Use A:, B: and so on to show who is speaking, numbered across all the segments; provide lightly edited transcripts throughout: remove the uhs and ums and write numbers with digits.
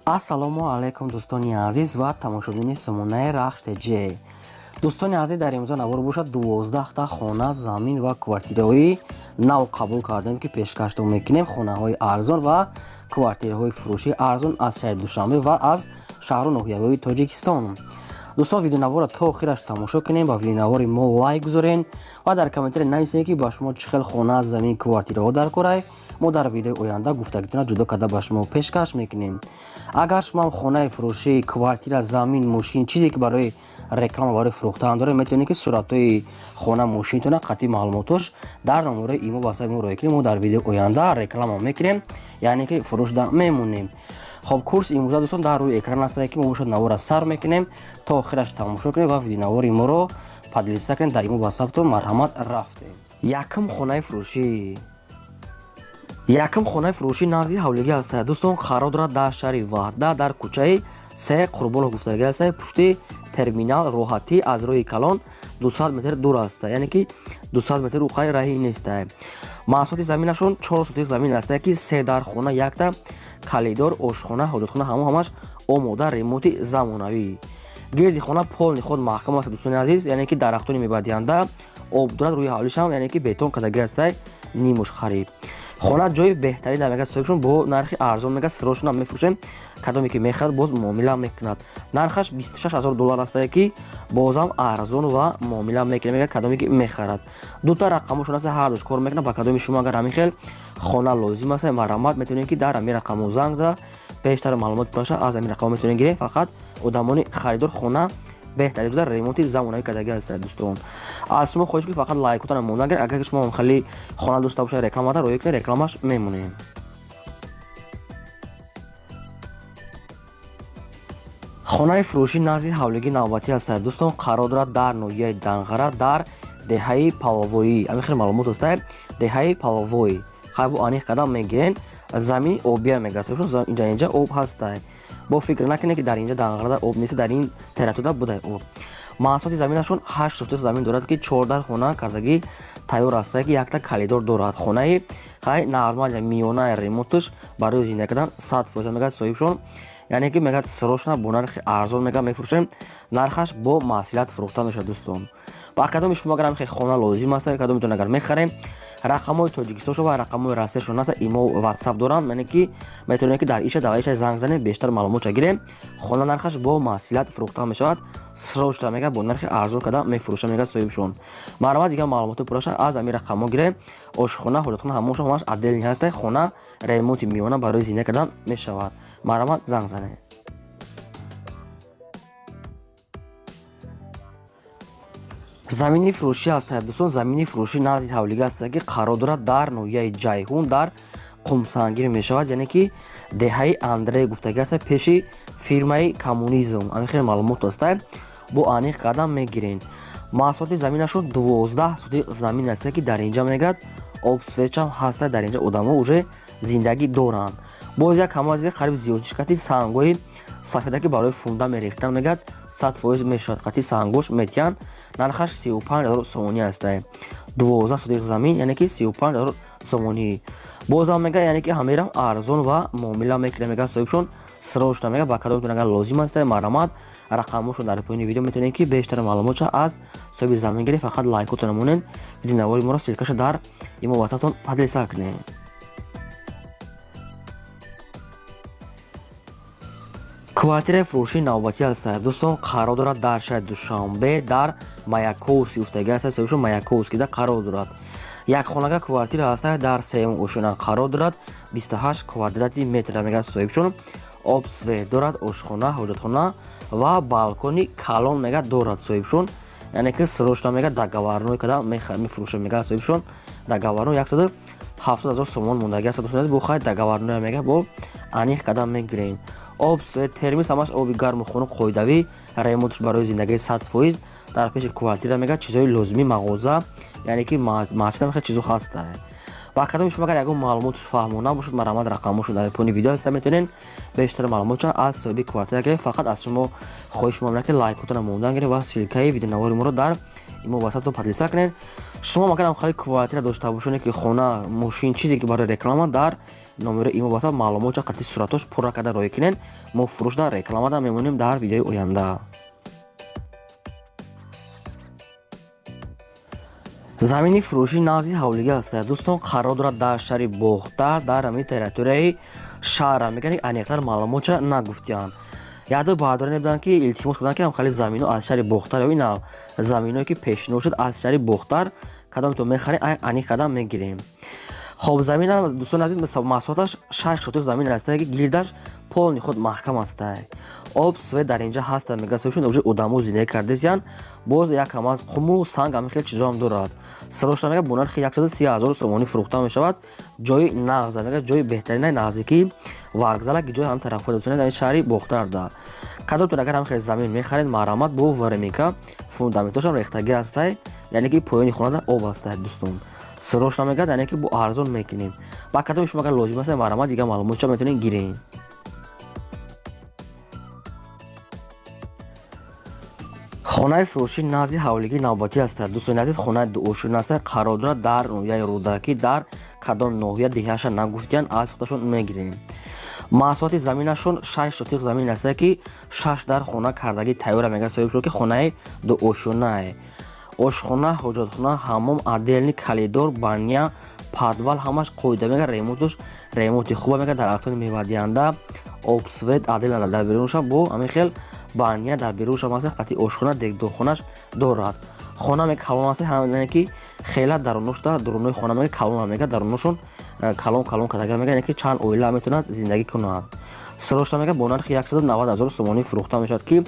A: Ассалому алайкум, дӯстони азиз ва тамошобинони сомонаи Рахш ТЖ. Дӯстони азиз, дар имрӯза навор бошад, 12та хона, замин ва квартираҳои нав қабул кардем, ки пешкаштон мекунем. Хонаҳои арзон ва квартираҳои фурӯшии арзон аз шаҳри Душанбе ва аз шаҳру ноҳияҳои Тоҷикистон. Дӯстон, видеонаворро то охираш тамошо кунем, ба видеонавори мо лайк гузорен ва дар комментария нависед, ки ба шумо чӣ хел хона, замин, квартираҳо дар корай. Мо дар видеои оянда гуфтагитона ҷудо карда ба шумо пешкаш мекунем. Агар шумоам хонаи фурӯшӣ, квартира, замин, мошин, чизе ки барои реклама, барои фурӯхтан доред, метавонед, ки суратҳои хона, мошинтона қатъи маълумотош дар номерои имо ватсапи мо роя кунем. Мо дар видеои оянда реклама мекунем, яъне ки фурӯшда мемонем. Хоб, курс имрӯза, дӯстон, дар рӯи экран астае, ки мо бошад навора сар мекунем, то охираш тамошо кунем ва видеонавори моро поделиться кунем дар имо ватсаптон. Марҳамат, рафтем. Якум хонаи фурӯшӣ. Якум хонаи фурӯшӣ назди ҳавлигӣ ҳастае, дӯстон, қарор дорад дар шаҳри Ваҳдат, дар кӯчаи Се Қурбонов гуфтагӣ ҳастае, пушти терминал Роҳатӣ, аз роҳи калон 200 метр дур аста, яъне ки 200 метр уқай раҳи нестае. Маҳсулоти заминашон 4 сотих замин астае, ки се дар хона, якта калидор, ошхона, ҳоҷатхона, ҳамо ҳамаш омода, ремонти замонавӣ. Гирди хона полный худ маҳкам аст, дӯстони азиз, яъне ки дарахтони мебадиҳанда, об дорад, рӯи ҳавлишам, яъне ки бетон кардагӣ астае, нимуш хариб. Хона ҷои беҳтарин дар мега соҳибшон, бо нархи арзон мега сирошонам мефурӯшем. Кадоме ки мехарад, боз муомила мекунад. Нархаш 26 000 доллар астае, ки бозам арзон ва муомила мекунад, мега, кадоме ки мехарад. Дута рақамошон аста, ҳардуш кор мекунад. Ба кадоми шумо агар ҳамин хел хона лозим аст, марҳамат, метавонед, ки дар ҳамин рақамҳо занг зада, бештар маълумот пураша аз ҳамин рақамҳо метавонед гиред. Фақат одамони харидор. Хона беҳтарин буда, ремонти замонавӣ кардагӣ ҳастад. Дӯстон, аз шумо хоҳиш, ки фақат лайкотона монда гиред. Агар шумо хеле хона дошта бошед, рекламата роя кунед, рекламаш мемонем. Хонаи фурӯшӣ назди ҳавлигӣ навбатӣ ҳастад, дӯстон, қарор дорад дар ноҳияи Данғара, дар деҳаи Палвоӣ. Ҳамин хеле маълумот ҳастад, деҳаи Палвоӣ. Хайбу аниқ қадам мегирен. Замини обия мегӯяд, инҷа об ҳастай. Бо фикр накунед, ки дар инҷа Данғарада об нест, дар ин территория будай об. Маҳсулоти заминашон 8 сотих замин дорад, ки 14 хона кардагӣ тайёр астае, ки якта калидор дорад. Хонаи хай нормал, миёнаи ремонташ, барои зинда кардан 100% мегӯяд соҳибшон, яъне ки мегӯяд, сирошона бо нархи арзон мега мефурӯшем, нархаш бо маслиҳат фурӯхта мешавад. Дӯстон, ба кадоми шумо агар ҳамхел хона лозим аст, кадомитон агар мехарем, рақамҳои Тоҷикистоншо ва рақамҳои Россияшон аст, имо, ватсап дорам, яъне ки метавонем, ки дар иша дар иша занг занем, бештар маълумотша гирем. Хона нархаш бо маслиҳат фурӯхта мешавад, срочно мега бо нархи арзон карда мефурӯша, мега соҳибшон. Марҳамат, дигар маълумоти пурраша аз ҳамин рақамҳо гирем. Ошхона, ҳоҷатхона, ҳамошон ҳамаш отдельный ҳаста. Хона ремонти миёна, барои зинда кардан мешавад. Марҳамат, занг занем. Замини фурӯшӣ ҳастад, дӯстон. Замини фурӯшӣ назди ҳавлига ҳастад, ки қарор дорад дар ноҳияи Ҷайҳун, дар Қумсангир мешавад, яъне ки деҳаи Андрей гуфтагӣ аста, пеши фирмаи Коммунизм. Ҳамин хеле маълумот аста, бо аниқ қадам мегирен. Маҳсулоти заминашон 12 сотих замин аста, ки дар инҷа мегӯяд, об, свечам ҳаста, дар инҷа одамо уже зиндагӣ доранд. Боз як ҳамази қариб зиёдиш қати сангҳои сафеда, ки барои фундамент рехтан, мегӯяд, 100% мешавад, қати сангош метиҳанд. Нархаш 35 000 сомонӣ астае. 12 сотих замин, яъне ки 35 000 сомонӣ. Бозам мега, яъне ки ҳамерам арзон ва муомила мекунад, мега соҳибшон, срочно мега. Ба кадомтон агар лозим астае, марҳамат, рақамҳошон дар поёни видео, метавонед, ки бештар маълумотша аз соҳиби замин гиред. Фақат лайкотона монед, видеонавори моро ссылкаша дар имо ватсаптон поделиться кунед. Квартираи фурӯшии навбатӣ ҳастад, дӯстон, қарор дорад дар шаҳри Душанбе, дар Маяковский гуфтагӣ ҳастад соҳибшон, Маяковскийда қарор дорад. Якхонага квартира ҳастад, дар сеюм ошёна қарор дорад, 28 квадрати метр мегӯяд соҳибшон. Об, свет дорад, ошхона, ҳоҷатхона ва балкони калон мега дорад соҳибшон, яъне ки срочно мега договорной када мефурӯшад, мега соҳибшон. Договорной 170 000 сомон мондагӣ аст, дӯстон, бо хай договорной мега, бо аниқ када мегирем. Об, термис, ҳамаш оби гарму хунук, қоидавӣ, ремонтш барои зиндагии 100%. Дар пеши квартира мега чизҳои лозимӣ, мағоза, яъне ки масҷидам, хеле чизо ҳаста. Ба кадоми шумо агар ягон маълумотш фаҳмо набошад, марҳамат, рақамҳошон дар поёни видео ҳаста, метавонед бештар маълумотша аз соҳиби квартира гиред. Фақат аз шумо хоҳиш мекунам, ки лайкотона мондан гиред ва ссылкаи видеонавори моро дар имо ватсаптон поделиться кунед. Шумо агарам хеле квартира дошта бошед, ки хона, мошин, чизе ки барои реклама дар Номеро имо баса маълумотча қатъи суратош пурра карда роӣ кунен. Мо фурӯшда рекламада мемонем дар видеои оянда. Замини фурӯшӣ назди ҳавлига аст, дӯстон, қарор дорад дар шаҳри Бохтар, дар ҳамин территорияи шаҳра. Мегӯянд, аниқтар маълумотча нагуфтиянд. Якду бардоре буданд, ки илтимос карданд, ки ҳамхали замино аз шаҳри Бохтар, ё ина заминое ки пешниҳод шуд аз шаҳри Бохтар, кадомето мехарем, аниқ қадам мегирем. Хоб, замина, дӯстони азиз, масоҳаташ 6 сотих замин аст, ки гирдаш полный худ маҳкам аст. Об, свет дар инҷа ҳаста, мега соҳибшон, уже одамо зиндагӣ кардесиян. Боз якам аз қуму санг, ҳамин хел чизоам дорад. Сирошта мега бо нархи 130 000 сомонӣ фурӯхта мешавад. Ҷои нағза, мега, ҷои беҳтарина, наздикии вокзала, ки ҷои ҳам тарафҳо, дӯстони, дар шаҳри Бохтарда. Кадомтон агар ҳам хел замин мехаред, марҳамат. Бо временка, фундаментошам рехтагӣ ҳастай, яъне ки поёни хонада об ҳастай, дӯстон. Сирош намегӯяд, яъне ки бо арзон мекунем. Ба кадоми шумо агар лозим аст, марҳамат, дигар маълумотча метавонед гиред. Хонаи фурӯшӣ назди ҳавлигии навбатӣ аст, дӯстони азиз. Хонаи дуошӯна аст, қарор дорад дар ноҳияи Рӯдакӣ. Дар кадом ноҳия, деҳаша нагуфтиянд, аз худашон мегирем. Масоҳати заминашон 6 сотих замин аст, ки шаш дар хона кардагӣ тайёра, мега соҳиб шуд, ки хонаи дуошӯнае. Ошхона, ҳоҷатхона, ҳаммом отдельный, коридор, баня, подвал ҳамаш қоида, мега. Ремонтуш ремонти хуба, мега, дарахтони мевадиҳанда, об, свет отдельно дар берунашам, бо ҳамин хел баня дар берунашам аст, қатъи ошхона, дегдонхонаш дорад. Хона мега калон аст, яъне ки хела даруношда, дурунои хона мега калон, мега даруношон калон калон кардага, мега, яъне ки чанд оила метавонад зиндагӣ кунад. Сирошта мега бо нархи 190 000 сомонӣ фурӯхта мешавад, ки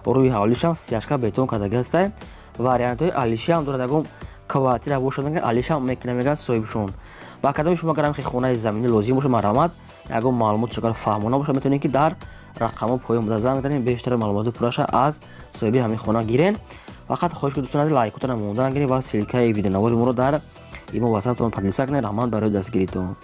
A: рӯи ҳавлишам стяжка бетон кардага ҳастай. Вариантҳои алишиам дорад, ягон квартира бошад, мега, алишам мекунад, мега соҳибшон. Ба кадоми шумо агар ҳамхел хонаи заминӣ лозим бошад, марҳамат, ягон маълумот агар фаҳмона бошад, метавонед, ки дар рақамҳо поён буда занг занед, бештар маълумоти пурраша аз соҳиби ҳамин хона гирен. Фақат хоҳиш ки, дӯстон азиз, лайкотона монда гиред ва ссылкаи видеонавори моро дар имо ватсаптон поделиться кунед. Раҳмат барои дастгиритон.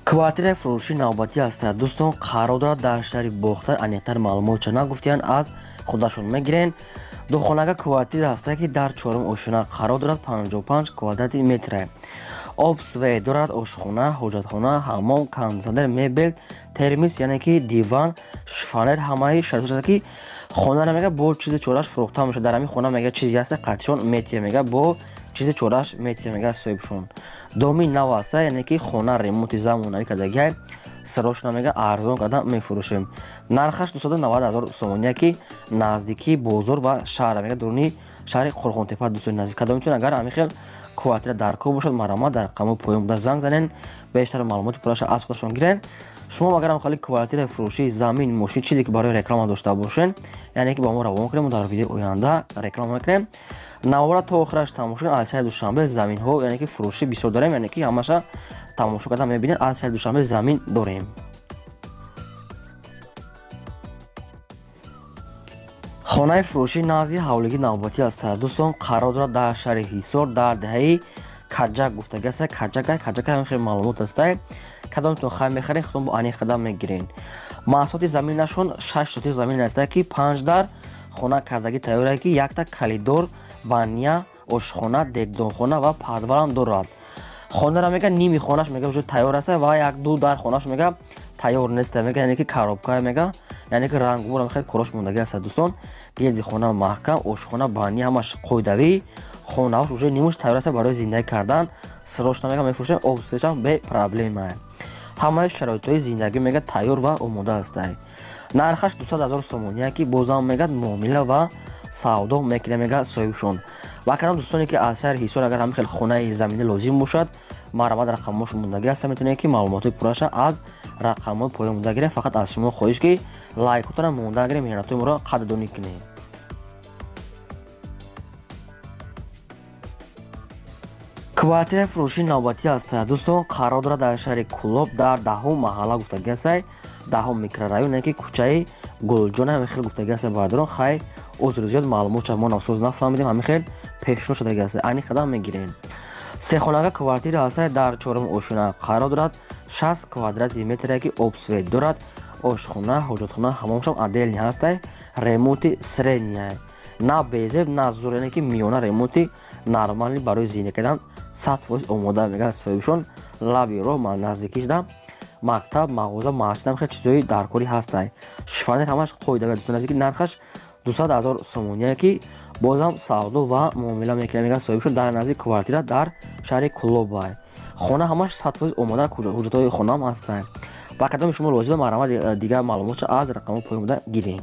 A: Квартираи фурӯшии навбатӣ аст, дӯстон, қарор дорад дар шаҳри Бохтар. Аниқтар маълумотча нагуфтиянд, аз худашон мегирен. Духонага квартира ҳаста, ки дар чорум ошёна қарор дорад, 55 квадрати метра. Об, свет дорад, ошхона, ҳоҷатхона, ҳаммом, кондитсионер, мебел, термис, яъне ки диван, шифоньер, ҳамаи шароит, ки хонара мега бо чизи чораш фурӯхта мешавад. Дар ҳамин хона, мега, чизе ҳаста, қатъишон метия, мега, бо чизи чораш метия, мега соҳибшон. Доми нав аста, яъне ки хона ремонти замонавӣ кардагиай. Сирошона, мега, арзон карда мефурӯшем. Нархаш 290 000 сомония, ки наздикии бозор ва шаҳра, мега, дуруни шаҳри Қурғонтепа. Дӯстони наздик, кадомитон агар ҳамин хел квартира даркор бошад, марҳамат, дар рақамҳои поён буда занг занен, бештар маълумоти пурраша аз худашон гирен. Шумо агар ҳам квартираи фурӯшии, замин, мошин, чизе ки барои реклама дошта бошен, яъне ки ба мо равон кунем, мо дар видеои оянда реклама мекунем. Навора то охираш тамошо кунед. Аз шаҳри Душанбе заминҳо, яъне ки фурӯшӣ бисёр дорем, яъне ки ҳамаша тамошо карда мебинед. Аз шаҳри Душанбе замин дорем. Хонаи фурӯшӣ назди ҳавлигии навбатӣ аст, дӯстон, қарор дорад дар шаҳри Ҳисор, дар деҳаи Каҷак гуфтагӣ аст. Каҷака, Каҷака, ҳамин хел маълумот ҳастай. Кадомтон хай мехаред, худтон бо аниқ қадам мегирен. Масоҳати заминашон 6 сотих замин аст, ки панҷ дар хона кардагӣ тайёр, ки якта коридор, баня, ошхона, дегдонхона ва подвалам дорад. Хонара, мега, ними хонаш, мега, уже тайёр аст ва як ду дар хонаш, мега, тайёр нест, мега, яъне ки коробка, мега, яъне ки рангбурам хеле корош мондагӣ аст, дӯстон. Гирди хона маҳкам, ошхона, баня ҳамаш қоидавӣ. Хонаҳош уже нимуш тайёр аст барои зиндагӣ кардан. Сирошна, мега, мефурӯшем, об, светшам бе проблема, ҳамаи шароитҳои зиндагӣ, мега, тайёр ва омода ҳастай. Нархаш 200 000 сомония, ки бозам, мега, муомила ва савдо мекунем, мега соҳибшон. Ва кадом дӯстоне ки аз шаҳри Ҳисор агар ҳамин хел хонаи заминӣ лозим бошад, марҳамат, рақамҳошо мондагӣ ҳаста, метавонед, ки маълумотҳои пурраша аз рақамҳои поён монда гирем. Фақат аз шумо хоҳиш, ки лайкотона монда гирем, меҳнатҳои моро қадрдонӣ кунед. Квартираи фурӯшии навбатӣ аст, дӯстон, қарор дорад дар шаҳри Кӯлоб, дар даҳум маҳалла гуфтагӣ ҳастай, даҳум микрорайон, яъне ки кӯчаи Гулҷон, ҳамин хел гуфтагӣ ҳастай. Бародарон, хай, узри зиёд, маълумотша мо навсоз нафаҳмидем, ҳамин хел пешниҳод шудагӣ ҳастай, аниқ қадам мегирем. Сехонага квартира ҳастай, дар чорум ошёна қарор дорад, 60 квадрати метре, ки об, свет дорад, ошхона, ҳоҷатхона, ҳамомшам отдельный ҳастай, ремонти средний. На безеб, на зур, яъне ки миёна ремонти нормальный барои зиндагӣ кардан 100% омода, мегӯяд соҳибшон. Лаби роҳ наздикишда мактаб, мағоза, масҷидам, хел чизҳои даркорӣ ҳастай. Шифонер ҳамаш қоида, дӯстони азиз, ки нархаш 200 ҳазор сомонӣ, яъне ки бозам савдо ва муомила мекунад, мегӯяд соҳибшон. Дар наздик квартира дар шаҳри Кулобай. Хона ҳамаш 100% омода, ҳуҷҷатҳои хонаам ҳастай. Ба кадоми шумо лозима, марҳамат, дигар маълумотша аз рақамҳо поён буда гирем.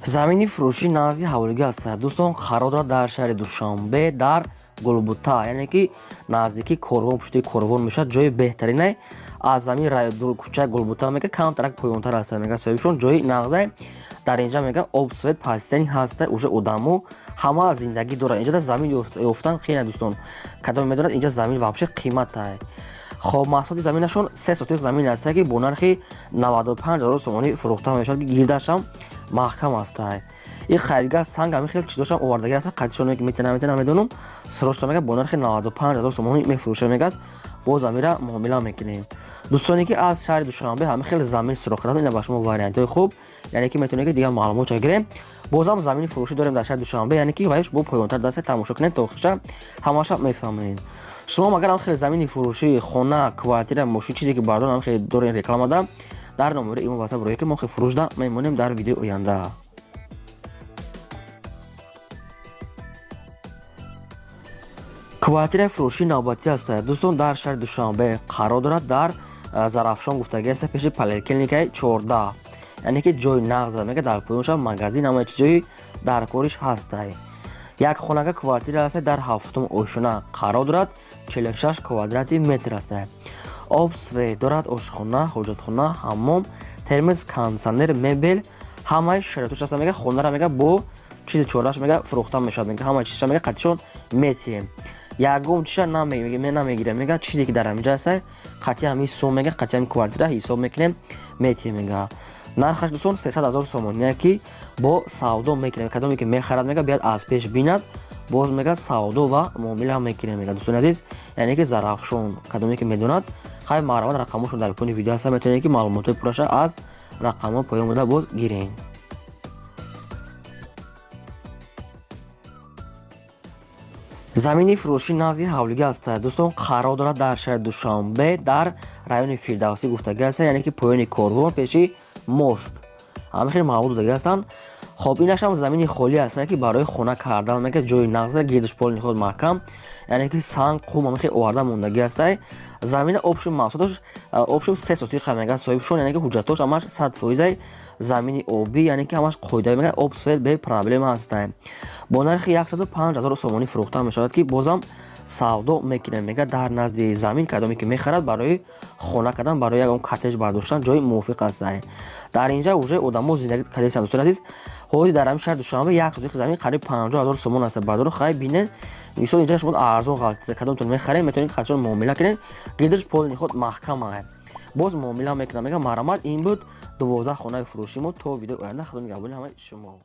A: Замини фурӯшӣ назди ҳавлигӣ аст, дӯстон, қарор дорад дар шаҳри Душанбе, дар Гулбута, яъне ки наздики корвон, пушти корвон мешавад. Ҷои беҳтаринай аз замин кӯчаи Гулбута, мега, камтарак поёнтар аст, мега соҳибшон. Ҷои нағзай дар инҷа, мега, об, свет паситани ҳаста, уже одамо ҳама зиндагӣ дорад. Инҷа замин ёфтан хеле, дӯстон, кадоме медонад, инҷа замин вообще қиматай. Хоб, маҳсулоти заминашон 3 сотих замин аст, ки бо нархи 95 ҳазор сомонӣ фурӯхта мешавад, ки гирдашам маҳкам астай. И харидгар санг, ҳамин хел чизошам овардаги аст, қадишон метана, метана, намедонам. Срочно, мега, бо нархи 95 ҳазор сомонӣ мефурӯша, мегӯяд. Боз амира муомила мекунем. Дӯстоне ки аз шаҳри Душанбе ҳамин хел замин суроғ кардам, ина ба шумо вариантҳои хуб, яъне ки метавонед ки дигар маълумотша гирем. Бозам замини фурӯшӣ дорем дар шаҳри Душанбе, яъне ки ваиш бо поёнтар даста тамошо кунед, то охирша ҳамаша мефаҳмед. Шумо магар ҳам хеле замини фурӯшӣ, хона, квартира, мошин, чизе ки бардор ҳам хеле дорем, рекламада дар номери имо ватсап рӯя, ки мо хел фурӯшда мемонем дар видеои оянда. Квартираи фурӯшии навбатӣ аст, дӯстон, дар шаҳри Душанбе қарор дорад, дар Зарафшон гуфтагӣ аст, пеши поликлиникаи 14, яъне ки ҷои нағз, мега, дар поёнша магазин, ҳамаи чизҳои даркориш ҳастай. Як хонага квартира аст, дар ҳафтум ошёна қарор дорад, 46 квадрати метр аст. Об, свет дорад, ошхона, ҳоҷатхона, ҳаммом, термос, кондитсионер, мебел, ҳамаи шароитош аст, мега. Хонара, мега, бо чизи чораш, мега, фурӯхта мешавад, мега, ҳамаи чизша, мега, қатишон метиҳем, ягон чиша намегирем, мега. Чизе ки дар ҳаминҷа аст, қатъи ҳамин сум, мега, қатъи ҳамин квартира ҳисоб мекунем, метиҳем, мега. Нархаш, дӯстон, 300 ҳазор сомонӣ, ки бо савдо мекунем. Кадоме ки мехарад, мега, биёд аз пеш бинад, боз, мега, савдо ва муомила мекунем, мега. Дӯстони азиз, яъне ки Зарафшон, кадоме ки медонад, хай, марҳамат, рақамҳошон дар поёни видео ҳаста, метавонед ки маълумотҳои пурраша аз рақамҳо поён буда боз гирем. Замини фурӯшӣ назди ҳавлигӣ аст, дӯстон, қарор дорад дар шаҳри Душанбе, дар райони Фирдавсӣ гуфтагӣ аст, яъне ки поёни корвон, пеши мост, ҳама хеле маъмул додагӣ ҳастанд. Хоб, инашам замини холӣ аст, ки барои хона кардан, мега, ҷои нағза, гирдаш полный худ маҳкам, яъне ки санг, қум ҳама хеле оварда мондагӣ ҳастай. Замина общим маҳсулоташ общим 3 сотиқа, мега соҳибшон, яъне ки ҳуҷҷатош ҳамаш 100%-ай, замини обӣ, яъне ки ҳамаш қоида, мега, об, свет бе проблема ҳастай. Бо нархи 105 ҳазор сомонӣ фурӯхта мешавад, ки бозам савдо мекунем, мега. Дар назди замин кадоме ки мехарад, барои хона кардан, барои ягон коттедж бардоштан ҷои мувофиқ ҳастай. Дар инҷа уже одамо зиндагӣ кардастанд. Дӯстони азиз, ҳозир дар ҳамин шаҳри Душанбе 1 сотих замин қариб 50 ҳазор сомон аст, бардоро. Хай, бинед, мисол, инҷа шумо арзон ғалтида, кадомтон мехаред, метавонед қатшон муомила кунед. Гирдаш полный худ маҳкама, боз муомила мекунам, мега. Марҳамат, ин буд 12 хонаи фурӯши мо. То видеои оянда, худо нигаҳбони ҳамаи шумо.